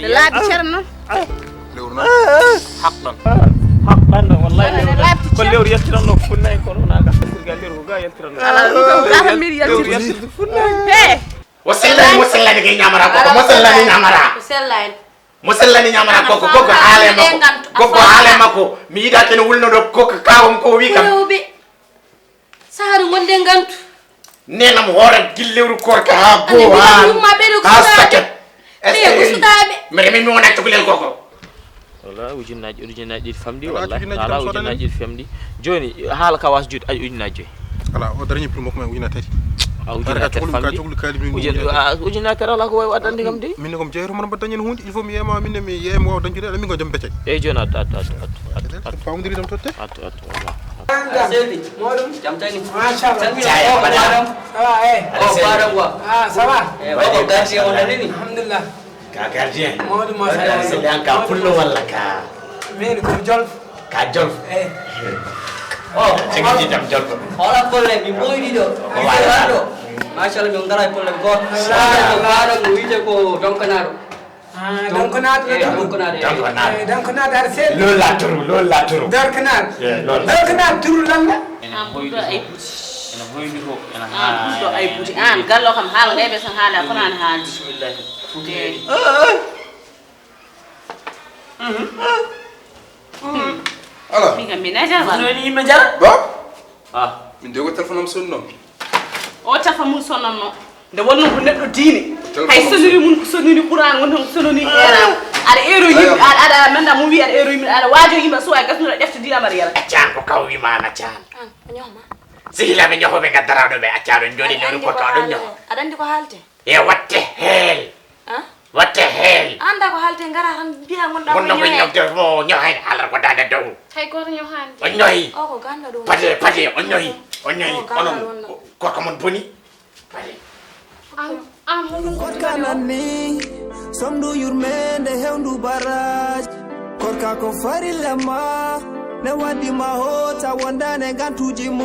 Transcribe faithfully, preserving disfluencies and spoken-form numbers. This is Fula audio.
Laabi Ceerno. Lewru noon. Haqqan. Haqqan, wallahi. Lewru laabi ko Ceerno. Lewru yaltiranno ko funnaanke, kono wonaa ka. Lewru ko ga yaltiranno. Ala, ɗum kam, lewru gata yal-, mbiɗa yaltirde. Lewru yaltirde funnaanke. He. O sellani, mo sellani ke ñamara ko, mo sellani ñamara. Ko sellani. Mo sellani ñamara ko, ko, ko, ko haale makko. Ko, ko haale makko. Mi yiɗa kene wulno ɗo, ko, ko kawam ko wi kam. Rewɓe. Sahaaru ngonɗen ngantu. Nenam hoore gillewru korka haa goo haa, haa saket. Ɓe ko sukaaɓe. Mbeɗa min mi wona cukalel gorko. Wala ujunnaaji, ujunnaaji ɗiɗi famɗi, wala wala ujunnaaji ɗiɗi famɗi. Jooni, haala ka waas juuɗe, aƴ ujunnaaji joyi. Ala, o darani prix makko men ujunnaaji tati. A ujunnaaji tati famɗi. Ujun-, a, ujunnaaji tati ala ko wawi waɗande kam de. Min ne ko mi jeeyto mon mbaɗa dañen huunde, il faut mi yeema, min ne mi yeema waawa dañcude, aɗa min ko jom becce. Eyi jooni addu, addu, addu, addu, addu, addu. Pamdiri ɗum totte. Attu, attu, wala. Seydi, moɗum? Jam tani. Machallah. Salmina. Jaya, o, bana. Madam. Ça va, eh? O, Seydi. Madam wa. Ah, ça va? Eh, baba, gardien on nani? Alhamdulillah. Ka gardien. Moɗum, machallah. Seydi, an ka pullo walla ka? Min ko Jolof. Ka Jolof? Eh. O, tigi jam Jolof. Hola kolle, mi ɓooyɗi ɗo. Ko wala. Machallah, min ngara kolle go. Machallah. Ko faɗa mo wiite ko Donkanaaɗo. Ah, Donkanaaɗo. Eh, Donkanaaɗo. Donkanaaɗo. Eh, Donkanaaɗo, aɗa selli. Loolu laa turu, loolu laa turu. Donkanaaɗo. Eh, loolu laa turu. Donkanaaɗo turu lan la? Ene hoyni ko, ene hoyni ko, ene haala. An ɓurɗo ay buti. An gallo kam haala heɓe so haala kono an haaldi. Bismillah. Futi heɓi. Ala. Min kam mi naja wala. Futi yimɓe jara? Ba? Ah. Min de ko téléphone am sonni noon. O tafa mum sonnanno. Nde wonnoo ko neɗɗo diine. Hay soniri mum ko soniri Qur'an, won ko soniri Qur'an. Aɗa eero yimɓe, aɗa, aɗa manda mum wi aɗa eero yimɓe, aɗa waajo yimɓe, so ay gasnuɗo ƴefta diina mbaɗa yara. Accan ko kaw wi ma na can. An, a ñooma. Sehilaaɓe ñohoɓe ngaddaraɗo ɓe accaɗo jooɗi lewru ko kaw ɗon ñoho. Aɗa andi ko haalte? E watte heel. Ah? Watte heel. Anda ko haalte ngara tan mbiya ngonɗa. Wonno ko ñohe. Ñohde mo ñohe halar ko dande dow. Hay goto ñohani. O ñohi. O ko ganda ɗum. Pade, pade, o ñohi. O ñohi. O ganda onon ɗum. Gorko mon boni. Pade. An, an hono. Korka nanni, sondu yurmende hewndu baraj. Korka ko farilla ma, ne waddi ma hota wondane gantuji mum.